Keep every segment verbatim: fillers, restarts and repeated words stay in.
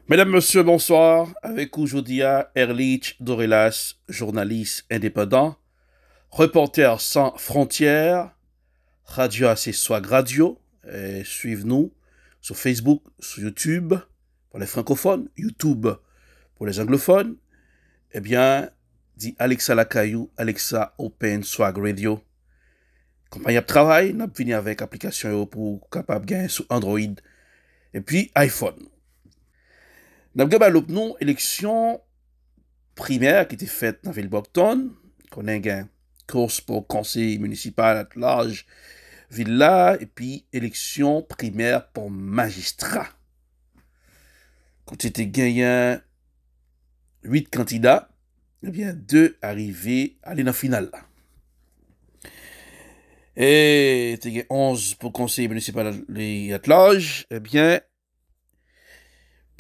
Medam, mesye, bonswa. Avèk ou jodi a, Erlich Dorelas, jounalis endepandan, Reporters Sans Frontières. Radyo a se Swag Radio. Eh, swiv nou sou Facebook, sou YouTube, pou lè frankofòn, YouTube pou lè anglofòn. Ebyen, di Alexa lakay ou, Alexa open Swag Radio. Konpayi ap travay, n ap vini avèk aplikasyon yo pou w kapab gen sou Android epi iPhone. N ap gen ba lòt nou eleksyon primè ki te fèt nan vil Brockton. Konnen gen kous pou konsèy minisipal at laj vil la, epi eleksyon primè pou majistra. Kote te genyen uit kandida, ebyen, de arive ale nan final la. E te gen onz pou konsèy minisipal at laj, ebyen,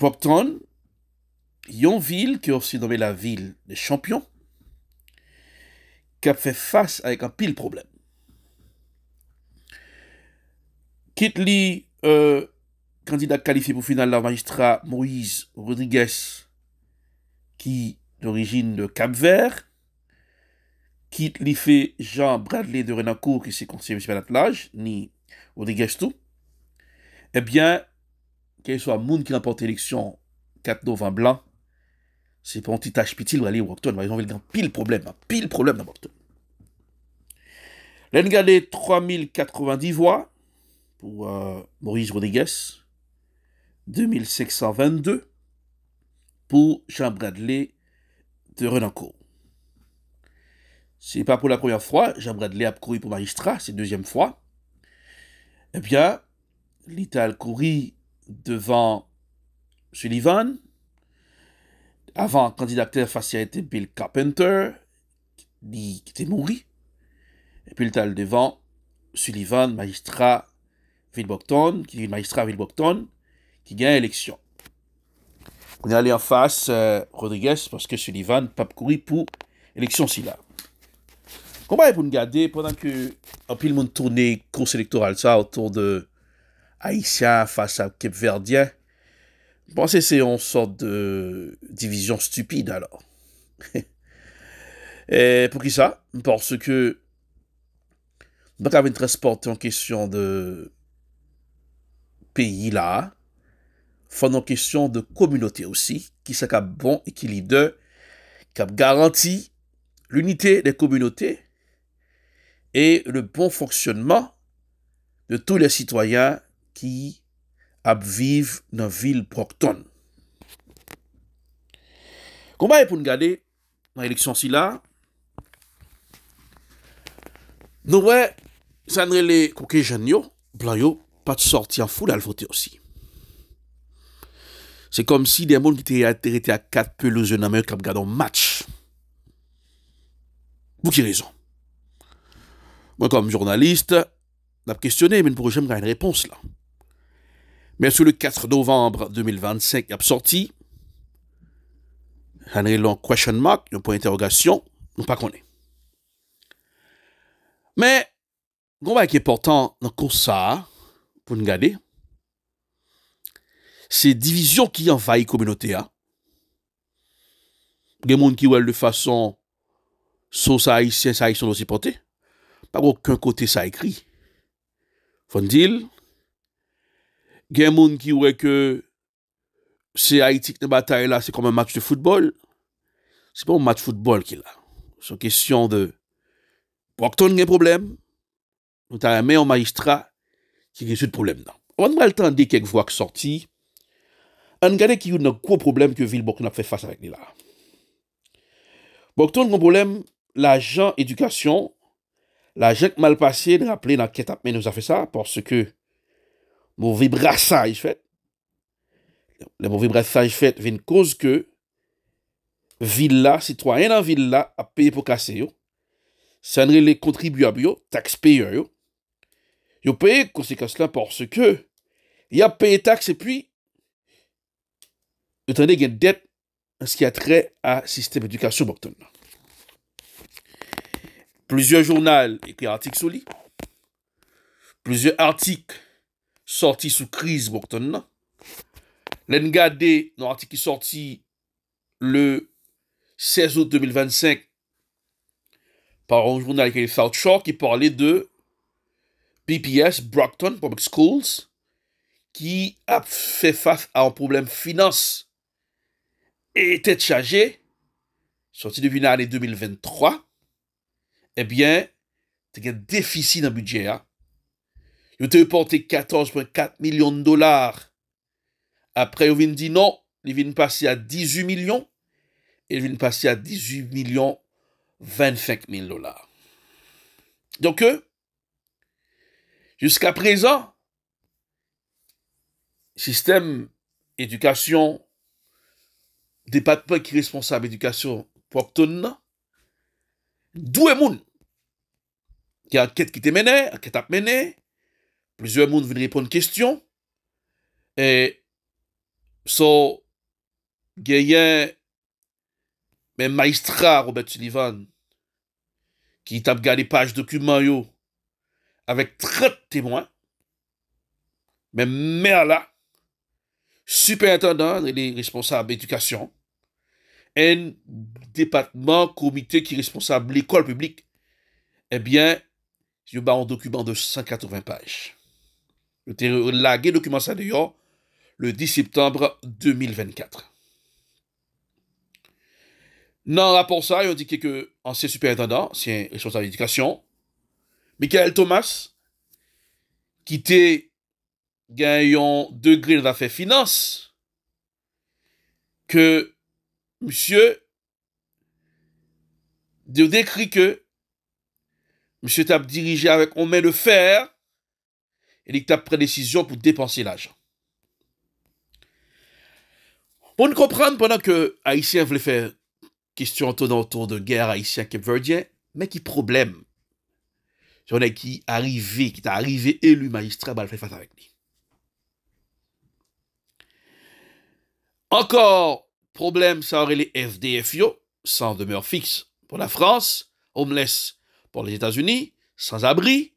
Brockton, yon vil ke yo sinomen la ville des champions, k ap fè fas avèk anpil pwoblèm. Kit li, euh, kandida k kalifye pou final la, majistra Moïse Rodriguez, ki dorijin de Cap Vert, kit li fè Jean Bradley de Renancourt, ki se konsèy minisipal at laj, ni Rodriguez tou, ebyen, kèlkeswa moun ki ranpòte eleksyon kat novanm lan, se pa yon ti tach piti l prale Brockton. Parèt yon vil gen anpil pwoblèm, anpil pwoblèm nan Brockton. Lè n gade twa mil katrevenndis vwa pou, euh, Moïse Rodriguez, de mil senk san vennde pou Jean Bradley de Renancourt. Se pa pou la premyè fwa Jean Bradley ap kouri pou majistra, se dezyèm fwa. Ebyen, li t al kouri devan Sullivan. Avan, kandida k te anfas li a te Bill Carpenter, li ki te mouri. Epi l t al devan Sullivan, majistra vil Brockton, ki vin majistra vil Brockton, ki gen eleksyon. Kounye a li anfas, euh, Rodriguez, paske Sullivan p ap kouri pou eleksyon sila. Konpayi pou n gade, pandan ke anpil moun tounen kous elektoral sa otou de Ayisyen fas a Kepvèdyen, m panse se yon sòt de divizyon stipid, alò. E poukisa? Paske nou pa ka vin transpòte yon kesyon de peyi la, fò n yon kesyon de kominote osi, kisa k ap bon e ki lidè k ap garanti l'unité des communautés et le bon fonctionnement de tous les citoyens ki ap viv nan vil Brockton. Konpayi pou n gade, nan eleksyon sila, nou wè sa n rele Kokejenn yo, blan yo, pa t sòti an foul al vote osi. Se kòmsi de moun ki te, te rete ak kat pelouz yo nan men yo k ap gade yon match. Pou ki rezon? Mwen, kòm jounalis, n ap kesyone, men n poko janm gen repons la. Men sou le quatre novembre deux mille vingt-cinq, y ap sòti, sa n rele yon question mark, yon pwen entèwogasyon, nou pa konnen. Men, gon bagay ki enpòtan nan kous sa a, pou n gade, se divizyon ki anvayi kominote a. Gen moun ki wè l de fason, so w se Ayisyen, se Ayisyen w dwe sipòte. Pa gen okenn kote sa ekri. Fò n di l. Gen moun ki wè ke se Ayiti ki nan batay la, se kòm yon match de foutbòl. Se pa yon match foutbòl ki la. Se yon kesyon de Brockton gen pwoblèm. Nou ta renmen yon majistra ki rezoud pwoblèm nan. Anvan n pral tande kèk vwa k sòti, ann gade ki youn nan gwo pwoblèm ke vil Brockton ap fè fas avèk li la. Brockton gen pwoblèm lajan edikasyon, lajan k mal pase, n raple nan ankèt ap mennen sou zafè sa, paske move brasaj fèt. Lè move brasaj fèt vin koz ke vil la, sitwayen nan vil la ap peye po kase yo. Sa n rele kontribyab yo, taxpayer yo. Yo peye konsekans lan paske y ap peye taks epi yo tande gen dèt an ce qui a trait à sistèm edikasyon Brockton nan. Plizyè jounal ekri atik sou li. Plizyè atik sòti sou kriz Brockton nan. Lè n gade nan atik ki sòti le sèz out de mil vennsenk pa yon jounal ki rele South Shore ki pale de B P S, Brockton Public Schools, ki ap fè fas a yon pwoblèm finans e tèt chaje, sòti depi nan ane de mil venntwa, ebyen, te gen defisi nan bidjè a. Yo te repòte katòz pwen kat milyon dola. Apre, yo vin di non, li vin pase a dizuit milyon, e li vin pase a dizuit milyon vennsenk mil dola. Donk, jiska prezan, sistèm edikasyon, depatman ki responsab edikasyon Brockton nan, dwe moun. Gen ankèt ki te mennen, ankèt ap mennen, plizyè moun vin reponn kesyon, e so genyen men majistra Robert Sullivan ki t ap gade paj dokiman yo avèk trant temwen, men mè la, sipèentandan, li responsab edikasyon, en depatman, komite ki responsab lekòl piblik, ebyen, yo ba yon dokiman de san katreven paj. Yo te lage dokiman sa deyò le dis septanm de mil vennkat. Nan rapò sa, yo endike ke ansyen sipèentandan, ansyen responsab edikasyon, Michael Thomas, ki te gen yon degre nan zafè finans, ke misye, yo dekri ke misye t ap dirije avèk yon men de fè, e li t ap pran desizyon pou depanse lajan. Pou n konprann, pandan ke Ayisyen vle fè kesyon tonnen otou de gè ayisyen kèpvèdyen, men ki pwoblèm yon nèg ki arive, ki ta arive eli majistra, pral fè fas avèk li. Ankò, pwoblèm sa yo rele S D F yo, sans demeure fixe pour la France, homeless pour les États-Unis, sans abri,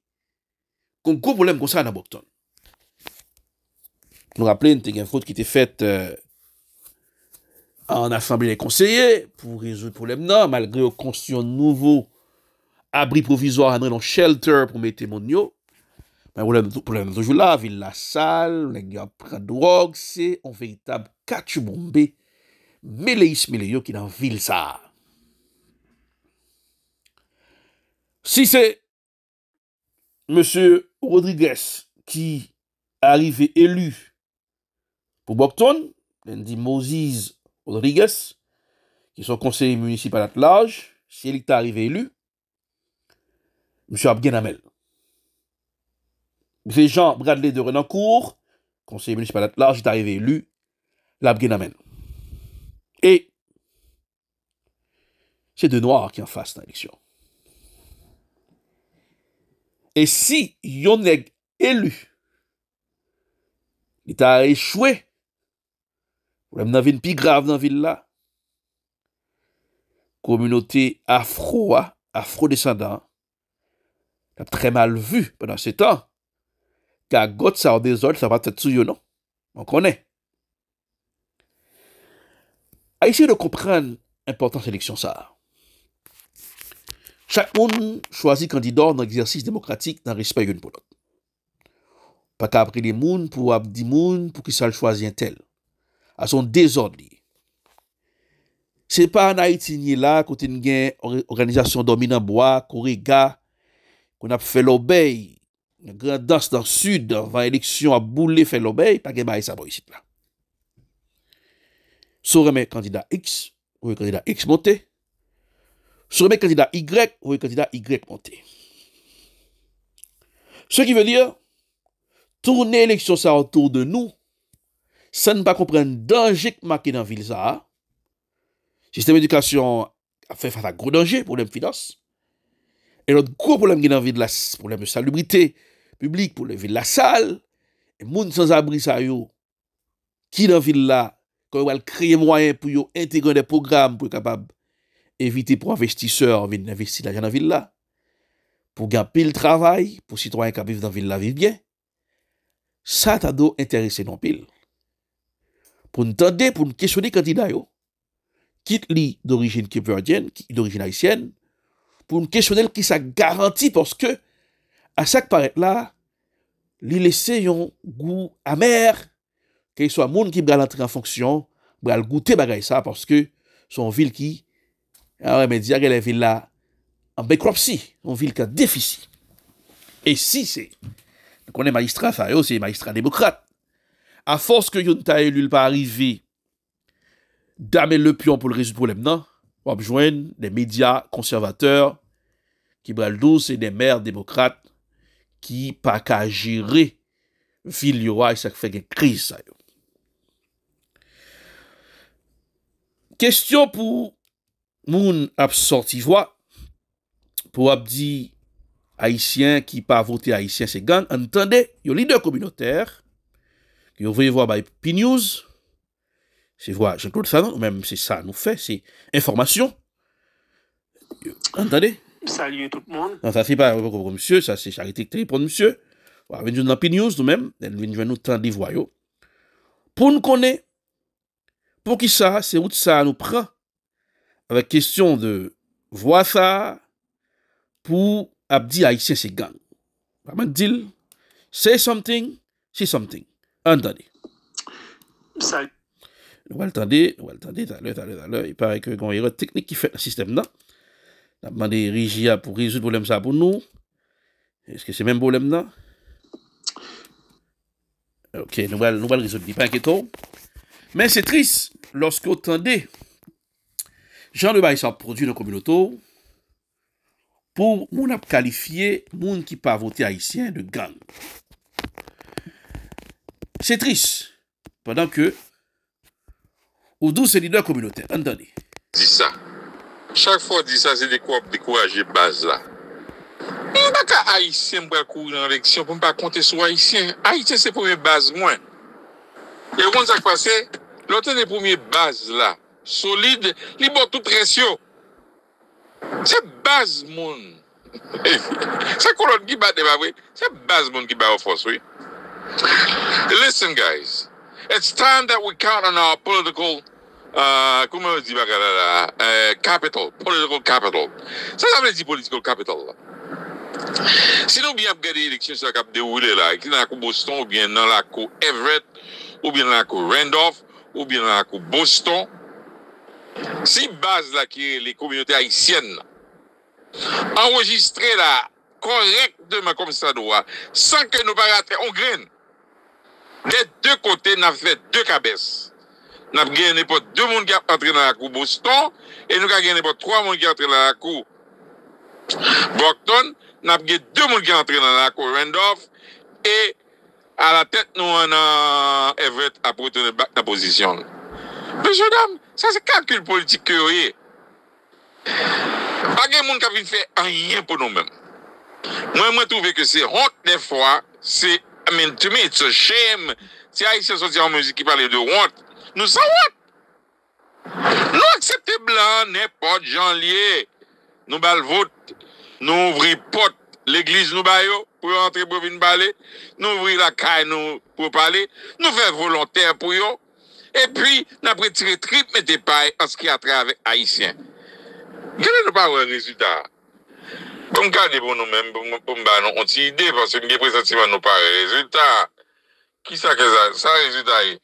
gon gwo pwoblèm konsa nan Brockton. Nou raple n, te gen vot ki te fèt, euh, an Asanble dè Konseye pou rezoud pwoblèm nan, malgre yo konstwi yon nouvo abri pwovizwa, ann rele yon shelter pou mete moun yo. Men pwoblèm, pwoblèm nan toujou la, vil la sal, nèg yo ap pran dwòg, se yon veritab katchouboumbe, meleyis meleyo ki nan vil sa a. Si se mesye Rodriguez ki arive eli pou Brockton, Andy Moses Rodriguez, ki se yon konseye minisipal at laj, si li ta rive eli, misye ap gen nan men l. Misye Jean Bradley de Renancourt, konseye minisipal at laj, li ta rive eli, l ap gen nan men l. E se de nwa ki anfas nan eleksyon. E si yon nèg eli, li ta echwe, pwoblèm nan vin pi grav nan vil la. Kominote afro a, afwodesandan an, t ap trè mal vi pandan se tan. Gagòt sa yo, dezòd sa yo pa t fèt sou yo non. Mwen konnen. Ayisyen dwe konprann enpòtans eleksyon sa a. Chak moun chwazi kandida w nan egzèsis demokratik nan respè youn pou lòt. Pa ka ap rele moun pou ap di moun poukisa l chwazi entèl. A se yon dezòd li ye. Se pa ann Ayiti n ye la, kote n gen òg-, òganizasyon Dòmi nan Bwa, Korega, kote n ap fè lòbèy, Grandans nan Sid, anvan eleksyon ap boule, fè lòbèy, pa gen bagay sa bò isit la. Si w renmen kandida X, ou wè kandida X monte. Si w renmen kandida Y, ou wè kandida Y monte. Ce qui veut dire, tounen eleksyon sa otou de nou, san n pa konprann danje k make nan vil sa a. Sistèm edikasyon ap fè fas a gwo danje, pwoblèm finans. E lòt gwo pwoblèm gen nan vil la, s-, pwoblèm de salibrite piblik, pwoblèm vil la sal. E moun sanzabri sa yo ki nan vil la, kòman yo pral kreye mwayen pou yo entegre nan de pwogram pou yo kapab evite pou envestisè vin envesti lajan nan vil la, pou gen anpil travay, pou sitwayen k ap viv nan vil la viv byen. Sa ta dwe enterese nou anpil. pou n tande, pou n kesyone kandida yo, kit li dorijin kepvèdyèn, kit li dorijin ayisyèn, pou n kesyone l kisa k garanti, paske, a sa k parèt la, li lese yon gou amè, kèlkeswa moun ki pral antre an fonksyon, pral goute bagay sa, paske se yon vil ki, a, medya genlè vil la an bankruptcy, yon vil ki an defisi. E si se, nou konnen majistra sa yo, se majistra demokrat. Afòs ke youn ta eli, l pa rive dame lepyon pou l rezoud pwoblèm nan, w ap jwenn de medya konsèvatè ki pral di w se de mè demokrat ki pa ka jere vil yo a, e sa k fè gen kriz sa yo. Kesyon pou moun ap sòti vwa, pou ap di Ayisyen ki pa vote Ayisyen se gang, ann tande yon lidè kominotè, yo voye vwa bay P News, se vwa Jean Claude Sanon, nou menm se sa nou fè, se enfòmasyon. Ann tande. Salye tout moun. Non, sa se pa poko pou misye, sa se Charité ki te reponn misye. W a vin jwenn nan P News nou menm, lè n vin jwenn nou tande vwa yo. Pou n konnen poukisa se wout sa a nou pran avèk kesyon de vwa sa a pou ap di Ayisyen se gang. Pa mank di l, say something, see something. Ann tande. Sa Nou pral tande, nou pral tande talè, talè, talè. Il paraît que gen yon erè teknik ki fèt nan sistèm nan. N ap mande reji a pou rezoud pwoblèm sa pou nou. Èske se menm pwoblèm nan? Ok, nou pral, nou pral rezoud li, pa enkyete w. Men se tris lòske w tande jan de bagay sa ap pwodui nan kominote w, pou moun ap kalifye moun ki pa vote ayisyen de gang. Se tris, pandan ke ou di w se lidè kominotè. Ann tande. Di sa. Chak fwa w di sa, se dekou-, w ap dekouraje baz la. M pa ka ayisyen, m pral kouri nan eleksyon pou m pa konte sou ayisyen. Ayisyen se premye baz mwen. E w konn sa k pase? Lè w tande premye baz la solid, li ba w tout rès yo. Se baz moun. Se kolòn ki bat, pa vre? Se baz moun ki ba yo fòs, wi. Listen, guys. It's time that we count on our political, uh, kòman yo di bagay la la? Uh, capital. Political capital. Sa sa vle di political capital la? Si nou byen ap gade eleksyon sa k ap dewoule la, ki nan lakou Boston oubyen nan lakou Everett, oubyen nan lakou Randolph, oubyen nan lakou Boston, si baz la ki rele kominote ayisyèn nan anrejistre la kòrèkteman kòmsadwa, san ke nou pa rate yon grenn, de de kote, n ap fè de kabès. N ap gen nenpòt de moun ki ap antre nan lakou Boston, e nou ka gen nenpòt twa moun ki antre nan lakou Brockton, n ap gen de moun ki antre nan lakou Randolph, e alatèt nou an nan Everett ap retounen back nan pozisyon l. Mesye dam, sa se kalkil politik ke yo ye. Pa gen moun k ap vin fè anyen pou nou menm. Mwen, mwen twouve ke se wont dèfwa, se, I mean, to me, it's a shame. Si Ayisyen soti yon mizik ki pale de wont, nou san wont. Nou aksepte blan nenpòt jan l ye. Nou ba l vot. Nou ouvri pòt legliz nou ba yo pou yo antre pou yo vin pale. Nou ouvri lakay nou pou yo pale. Nou fè volontè pou yo. Epi, n ap retire trip, mete pay an s ki a trè avèk Ayisyen. Kilè nou pa wè rezilta a? Bon, m gade pou nou menm, pou m, pou m ba nou yon ti ide, paske m gen presantiman nou pa wè rezilta a. Kisa ke sa, sa rezilta ye?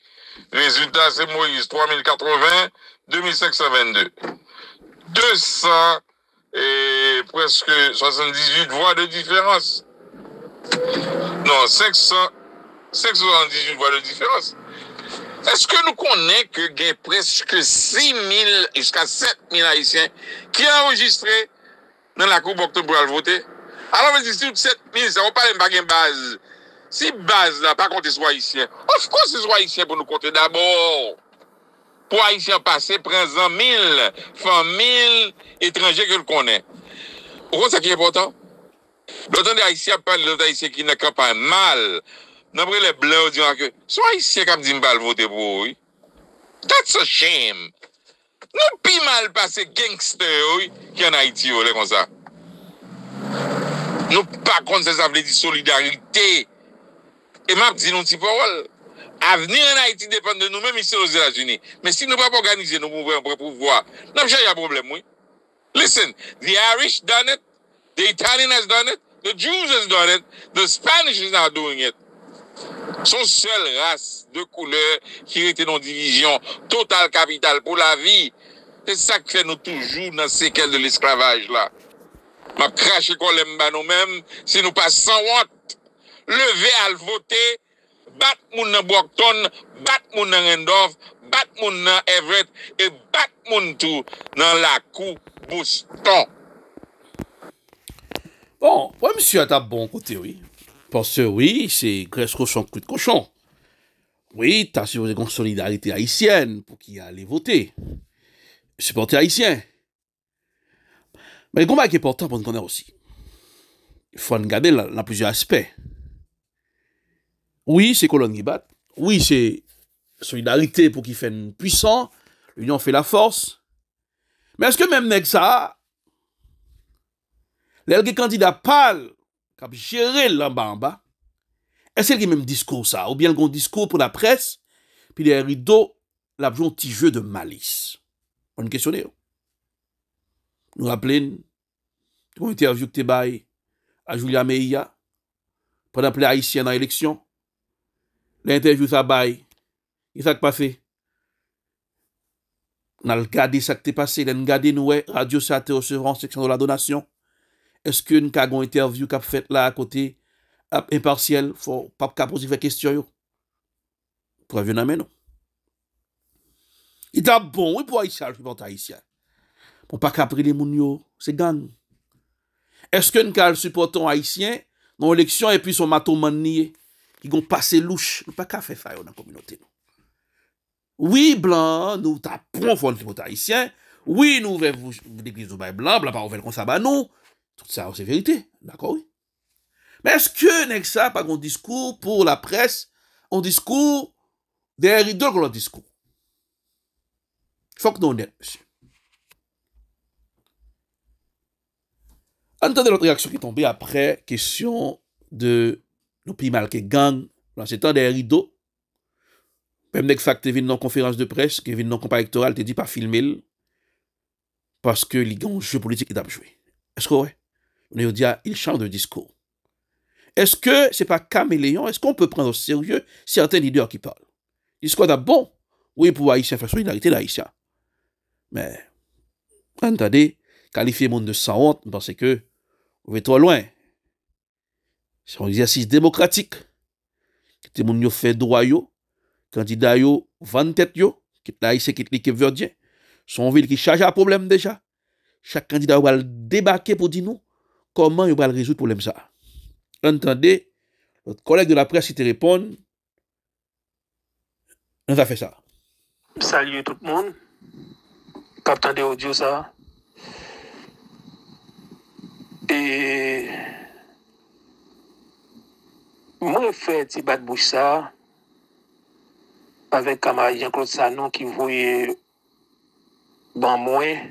Rezilta se Moïse, twa mil katreven, de mil senk san vennde. De san, e, prèske swasanndizuit vwa de diferans. Non, senk san, senk san swasanndizuit vwa de diferans. Èske nou konnen ke gen prèske sis mil jiska sèt mil Ayisyen ki anrejistre nan lakou Brockton pou al vote? Alò, vle di, si tout sèt mil sa, ou pale m pa gen baz. Si baz la pa konte sou Ayisyen, of course, se sou Ayisyen pou nou konte dabò. Pou Ayisyen pase pran zanmi l, fanmi l, etranje ke l konnen. Ou konn sa ki enpòtan? Lè w tande Ayisyen ap pale lòt Ayisyen ki nan kanpay mal, n ap rele blan yo di ke se yon Ayisyen k ap di m pa al vote pou ou, wi. That's a shame. Nou pi mal pase gangster yo, wi, ki ann Ayiti yo, lè konsa. Nou pa konn sa sa vle di solidarite. E m ap di nou ti pawòl. Avni ann Ayiti depann de nou menm isi Ozetazini. Men si nou p ap òganize nou pou pran pouvwa, n ap chanje pwoblèm, wi. Listen, the Irish done it, the Italian has done it, the Jews has done it, the Spanish is now doing it. Se yon sèl ras de koulè ki rete nan divizyon total kapital pou lavi. Se sa k fè nou toujou nan sekèl de lesklavaj la. M ap krache kòlè m ba nou menm si nou pa sanwont. Leve al vote, bat moun nan Brockton, bat moun nan Randolph, bat moun nan Everett, e bat moun tou nan lakou Boston. Bon, pwen misye a t ap bon kote, wi. Paske, wi, se grès kochon, kwit kochon. Wi, ta sipoze gen solidarite ayisyèn pou ki ale vote. Sipòte ayisyen. Men gon bagay ki enpòtan pou n konnen osi. Fò n gade l nan plizyè aspè. Wi, se kolòn ki bat. Wi, se solidarite pou ki fè n pwisan. L'union fait la force. Men èske menm nèg sa a, lè l gen kandida pa l k ap jere l anba anba, èske l gen menm diskou sa a? Oubyen l gen yon diskou pou laprès, pi dèyè rido, l ap jwe yon ti jeu de malice? Ann kesyone yo. Nou raple n, yon entèvyou ki te bay a Julia Meia pandan ple ayisyen nan eleksyon. Lè entèvyou sa bay, ki sa k pase? N al gade sa k te pase. Lè n gade, nou wè radyo sa te resevwa yon sèk san dola donasyon. Èske n ka gen yon entèvyou k ap fèt la a kote ap enpasyèl, fò w p ap ka poze fè kesyon yo? Prèv yo nan men nou. Li t ap bon, wi, pou Ayisyen al sipòte Ayisyen. Bon, pa ka ap rele moun yo, se gang. Èske n ka al sipòte yon Ayisyen nan yon eleksyon epi se yon matomann li ye, ki gon pase louch? Nou pa ka fè sa yo nan kominote nou. Wi, blan, nou ta pran fò n sipòte Ayisyen. Wi, nou ouvè legliz nou bay blan, blan pa ouvè l konsa ba nou. Tout sa yo se verite, dakò, wi. Men èske nèg sa pa gon diskou pou laprès, yon diskou dèyè rido l, gon lòt diskou? Fòk nou onèt, mesye. Ann tande lòt reyaksyon ki tonbe aprè kesyon de nou pi mal ke gang, pandan se tan dèyè rido. Menm nèg sa k te vin nan konferans de près, ki vin nan konpay elektoral, te di pa filme l, paske li gen yon jeu politik li t ap jwe. Èske w wè? Jounen jodi a, il change de discours. Èske se pa kameleyon? Est-ce qu'on peut prendre au sérieux certains leaders qui parlent? Diskou a t ap bon, wi, pou Ayisyen fè solidarite l Ayisyen. Men, ann tande, kalifye moun de sanwont, m panse ke ou rive twò lwen. Se yon egzèsis demokratik. Kite moun yo fè dwa yo, kandida yo vann tèt yo, kit Ayisyen, kit li Kepvèdyen. Se yon vil ki chaje a pwoblèm deja. Chak kandida yo pral debake pou di nou kòman yo pral rezoud pwoblèm sa a. Ann tande lòt kòlèg de laprès ki te reponn nan zafè sa a. M salye tout moun k ap tande odyo sa a. E mwen fè ti bat bouch sa a avèk kamarad Jean Claude Sanon ki voye ban mwen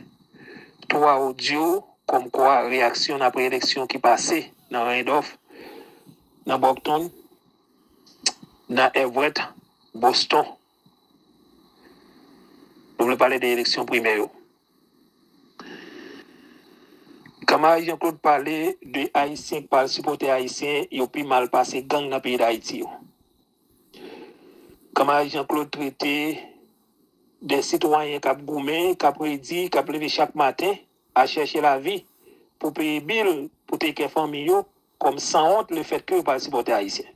twa odyo kòmkwa reyaksyon n apre eleksyon ki pase nan Randolph, nan Brockton, nan Everett, Boston. Nou vle pale de eleksyon primè yo. Kanmarad Jean Claude pale de Ayisyen k pral sipòte Ayisyen yo pi mal pase gang nan peyi Dayiti yo. Kanmarad Jean Claude trete de sitwayen k ap goumen, k ap redi, k ap leve chak maten a chèche lavi pou peye bil, pou tekè fanmi yo, kòm sanwont lefètke yo pral sipòte Ayisyen.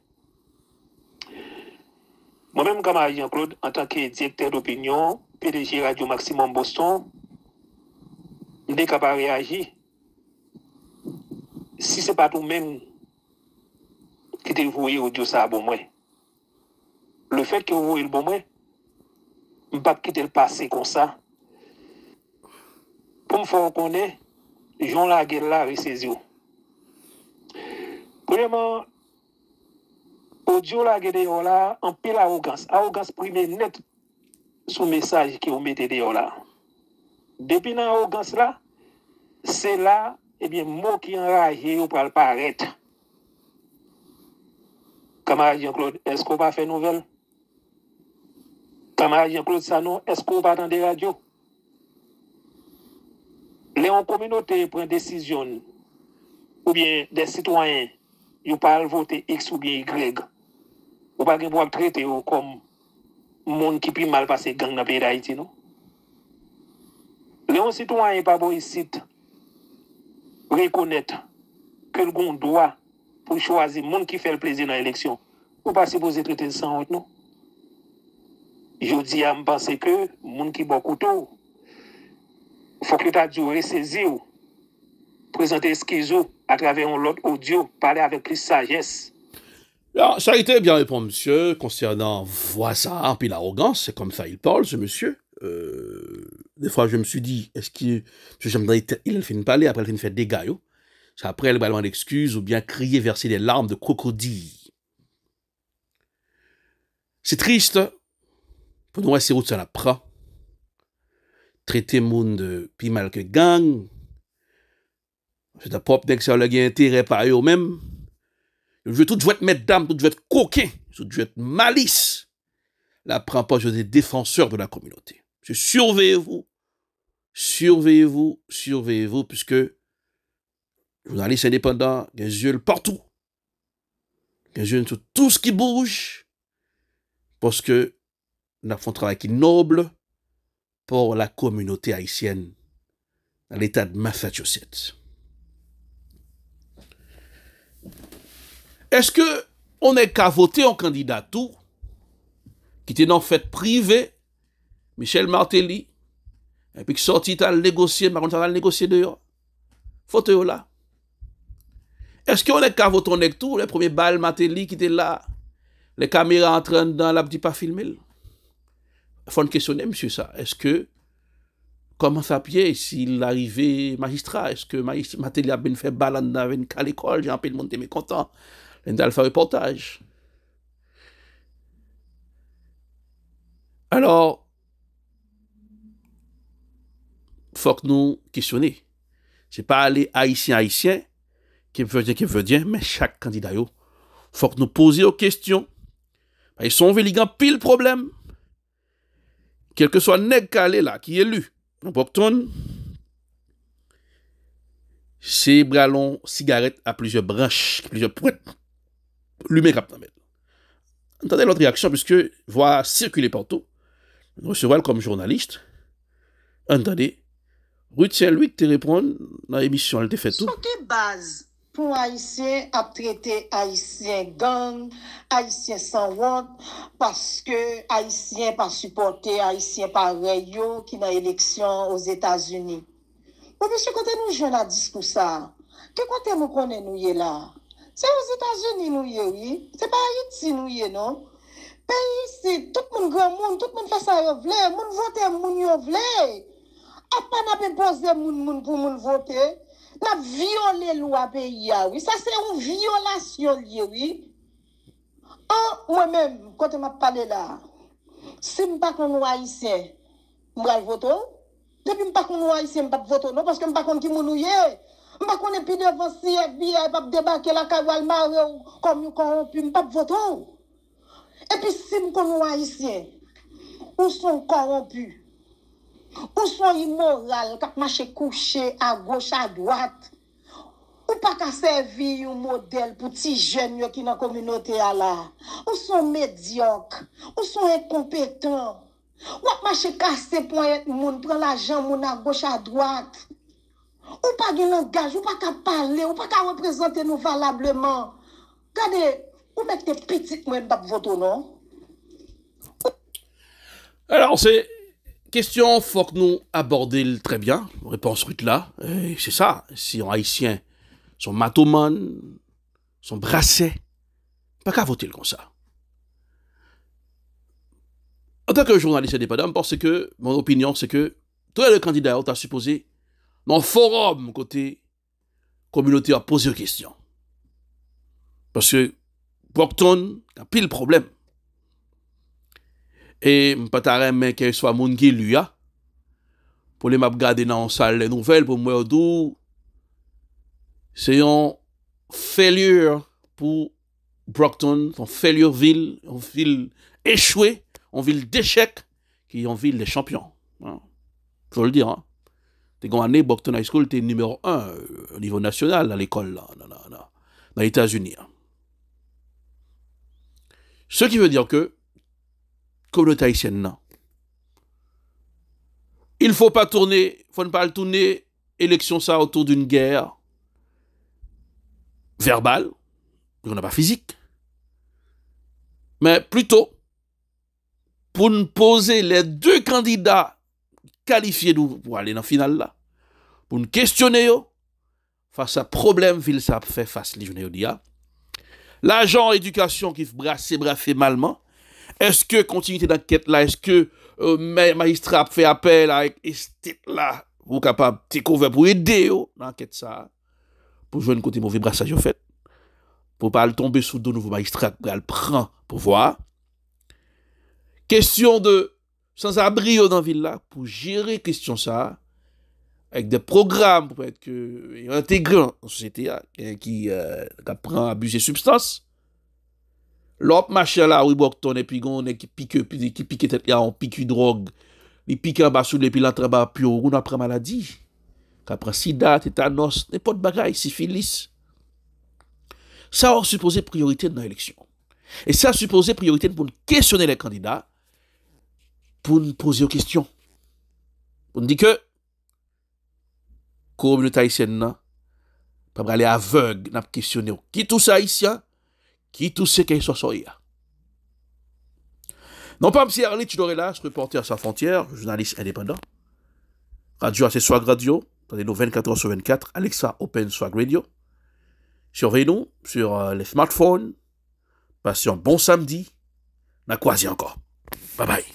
Mwen menm, kanmarad Jean Claude, antanke direktè dopinyon, P D G Radyo Maximum Boston, m te ka pa reyaji si se pa t ou menm ki te voye odyo sa a ban mwen. Lefètke w voye l ban mwen, m p ap kite l pase konsa. Pou m fè w konnen, jan w lage l la resezi w. Premyèman, odyo w lage deyò la, anpil awogans. Awogans prime nèt sou mesaj ke w mete deyò la. Depi nan awogans la, se la, ebyen, mo ki anraje yo pral parèt. Kanmarad Jean Claude, èske w pa fè nouvèl? Kanmarad Jean Claude Sanon, èske w pa tande radyo? Lè yon kominote pran desizyon l, oubyen de sitwayen, yo pa al vote X oubyen Y, ou pa gen pou w ap trete yo kòm moun ki pi mal pase gang nan peyi Dayiti, non. Lè yon sitwayen pa bò isit rekonèt ke l gen dwa pou l chwazi moun ki fè l plezi nan eleksyon, ou pa sipoze trete l sanwont, non. Jodi a, m panse ke moun ki bò kote w, fòk yo ta di w resezi w, prezante eskiz ou atravè yon lòt odyo, pale avèk plis sajès. Là, ça a été bien répondu, monsieur, concernant voix ça, puis l'arrogance, c'est comme ça il parle, ce monsieur. Euh, des fois, je me suis dit, est-ce que, parce que j'aime dans les têtes, il a fini parler, après il a fini faire dégâts, yo. C'est après, il va demander excuse ou bien crier, verser des larmes de crocodile. C'est triste pour nous, c'est route ça la prend. Traiter monde de plus mal que gang, Se ta pwòp nèg sa yo lè gen enterè pa yo menm. Yo jwe tout jwèt mètdam, tout jwèt koken, tout jwèt malis. La pran pòz yo de défenseur de la communauté. Se surveillez-vous, surveillez-vous, surveillez-vous, puisque jounalis endepandan gen zye l patou. Gen zye l sou tout sa ki bouj, paske n ap fè yon travay ki nòb pou la kominote ayisyèn nan leta de Massachusetts. Èske yon nèg ka vote yon kandida tou ki te nan fèt prive Michel Martelly, epi ki sòti t al negosye, m pa konn sa t al negosye deyò? Foto yo la. Èske yon nèg ka vote yon nèg tou, lè premye bal Martelly ki te la, lè kamera antre anndan, l ap di pa filme l? Fò n kesyone misye sa. Èske, kòman sa p ye si l arive majistra? Èske majis- Martelly ap vin fè bal anndan, vin kale kò l, jan anpil moun te mekontan lè n t al fè repòtaj? Alò, fòk nou kesyone. Se pa ale ayisyen ayisyen, kepvèdyen kepvèdyen, men chak kandida yo, fòk nou poze yo kesyon. Paske se yon vil ki gen anpil pwoblèm. Kèlkeswa nèg k ale la, ki eli nan Brockton, se bral yon sigarèt a plizyè branch, plizyè pwent limen k ap nan men l. Ann tande lòt reyaksyon, piske vwa a sikile patou. Nou resevwa l kòm jounalis. Ann tande Ruth Saint Louis ki te reponn nan emisyon l te fè tou. Sou ki baz pou Ayisyen ap trete Ayisyen gang, Ayisyen sanwont, paske Ayisyen pa sipòte Ayisyen parèy yo ki nan eleksyon Ozetazini? Bon, mesye, kote nou jwenn a diskou sa a? Ki kote nou konnen nou ye la a? Se Ozetazini nou ye, wi. Se pa Ayiti nou ye, non. Peyi isit, tout moun granmoun, tout moun fè sa yo vle, moun vote moun yo vle. Apa n ap enpoze moun moun pou moun vote? N ap vyole lwa peyi a, wi. Sa se yon vyolasyon l ye, wi. An, mwen menm, kote m ap pale la a, si m pa konn ou Ayisyen, m pral vote w? Depi m pa konn ou Ayisyen, m p ap vote w non, paske m pa konn ki moun ou ye. M pa konnen pi devan si FBI p ap debake lakay ou al mare w kòm yon kòwonpi, m p ap vote w. Epi si m konn ou Ayisyen, ou s on kòwonpi. Ou s on imoral k ap mache kouche agoch adwat. Ou pa ka sèvi yon modèl pou ti jèn yo ki nan kominote a la. Ou s on medyòk. Ou s on enkonpetan. W ap mache kase ponyèt moun, pran lajan moun agoch adwat. Ou pa gen langaj, ou pa ka pale, ou pa ka reprezante nou valableman. Gade, ou mèt te pitit mwen, m p ap vote w non. Alò, se kesyon fòk nou abòde l trè byen. Repons Ruth la, e se sa. Si yon Ayisyen, se yon matomann, se yon brasè, pa ka vote l konsa. Antanke jounalis endepandan, m panse ke, mon opinyon, se ke tou lè de kandida yo ta sipoze nan yon forum kote kominote a poze yo kesyon. Paske Brockton gen anpil pwoblèm. E m pa ta renmen kèlkeswa moun ki eli a, pou lè m ap gade nan yon sal de nouvèl pou m wè yo di w se yon failure pou Brockton, se yon failure vil, yon vil echwe, yon vil dechèk. ki yon vil de chanpyon. Hein. Faut le dire, hein. Te gen ane, Brockton High School te nimewo en o nivo nasyonal nan lekòl la, nan, nan, nan, nan Etazini. Hein. Ce qui veut dire que, kominote ayisyèn nan, il faut pas tourner, faut ne pas tourner élection ça autour d'une guerre verbale, parce qu'on n'a pas physique, mais plutôt pou n poze les deux candidats qualifiés nou pou ale nan final la, pou n kesyone yo fas a pwoblèm vil sa ap fè fas li jounen jodi a. Lajan edikasyon ki brase, brase malman. Èske kontinite nan kèt la, èske euh, ma- majistra ap fè apèl avèk estet la pou kapab take over pou ede yo nan ankèt sa a, pou jwenn kote move brasaj yo fèt, pou pa al tonbe sou do nouvo majistra ki pral pran pouvwa a. Kesyon de sanzabri yo nan vil la, pou jere kesyon sa a, avèk de pwogram pou pèmèt ke yo entegre nan sosyete a, ki, euh, k ap pran abize sibstans. Lè w ap mache nan lari Brockton epi gen yon nèg ki pike, ki pike tèt li a yon piki dwòg, li pike anba soulye epi l antre anba pye w, ou konn ap pran maladi. Ka pran sida, tetanòs, nenpòt bagay, sifilis. Sa yo sipoze priyorite n nan eleksyon. E sa sipoze priyorite n pou n kesyone lè kandida, pou n poze yo kesyon. Pou n di ke kominote ayisyèn nan pa prale avèg, n ap kesyone w. Kit ou se ayisyen, kit ou se kèlkeswa sa w ye a. Non pa m se Arlich Dorelas, Reporters sans frontières, jounalis endepandan. Radyo a se Swag Radio, tande nou vennkat è sou vennkat, Alexa Open Swag Radio. Surveye nou sur euh, les smartphones. Pase yon bon samdi. N a kwaze ankò. Bye bye.